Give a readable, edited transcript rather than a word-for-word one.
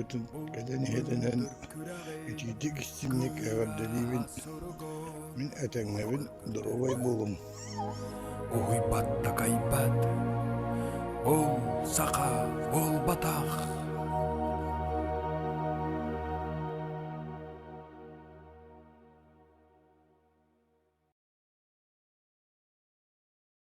дьылгытын кэлэн иһэринэн итиитик истиҥник эҕэрдэлиибин. Мин этэҥҥэбин, доруобай буолуҥ. Уһуйбат такайбат, ол саха буолбатах.